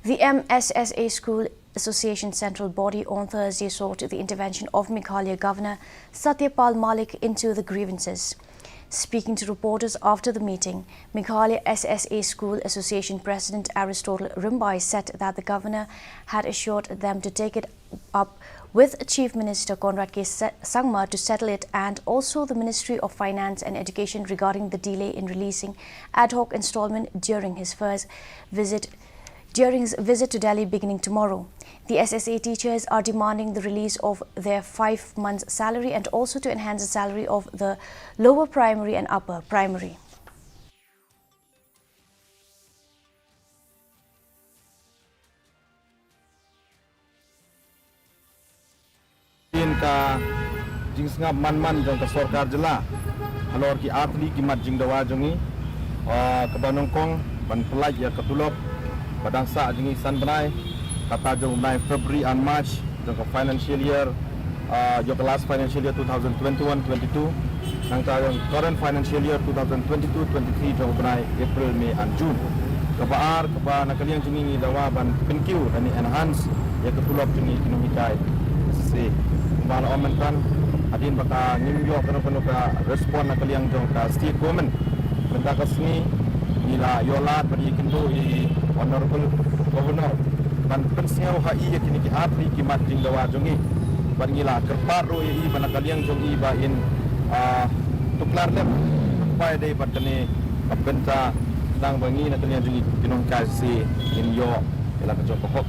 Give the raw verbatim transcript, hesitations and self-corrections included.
The M S S A School Association Central Body on Thursday sought the intervention of Meghalaya Governor Satya Pal Malik into the grievances. Speaking to reporters after the meeting, Meghalaya S S A School Association President Aristotle Rimbai said that the governor had assured them to take it up with Chief Minister Conrad K Sa- Sangma to settle it, and also the Ministry of Finance and Education regarding the delay in releasing ad hoc installment during his first visit during his visit to Delhi beginning tomorrow. The S S A teachers are demanding the release of their five months' salary and also to enhance the salary of the lower primary and upper primary. Ïa ka jingsngap man man jong ka sorkar jylla halor ki artylli ki mat jingdawa jong ngi, ah, kaba nyngkong ban pyllait ïa ka tulop ba dang sah jong ngi san bnai, kata jong u bnai February and March jong ka financial year, ah, jong ka last financial year two thousand twenty-one twenty-two. Nangta jong current financial year two thousand twenty-two twenty-three jong u bnai April, May and June. Kaba ar, kaba na ka liang jong ngi ngi dawa ban pynkiew lane enhance ïa ka tulop jong ngi ki nonghikai S S A. Kumba la ong mynta, hadien ba ka ngim ïoh kano kano ka respond na ka liang jong ka state government, mynta ka sngi ngi la ïoh lad bad ïakynduh ïa i Honorable Governor ban pynsngew ha i ïa kine ki artylli ki mat jingdawa jong ngi. Bad ngi la kyrpad ruh ïa i ba na ka liang jong i ba in, ah, tuklar lem, pynpaw dei bad kane ka bynta, tang ba ngi na ka liang jong ngi ki nonghikai S S A ngin ïoh ïa la ka jong ka hok.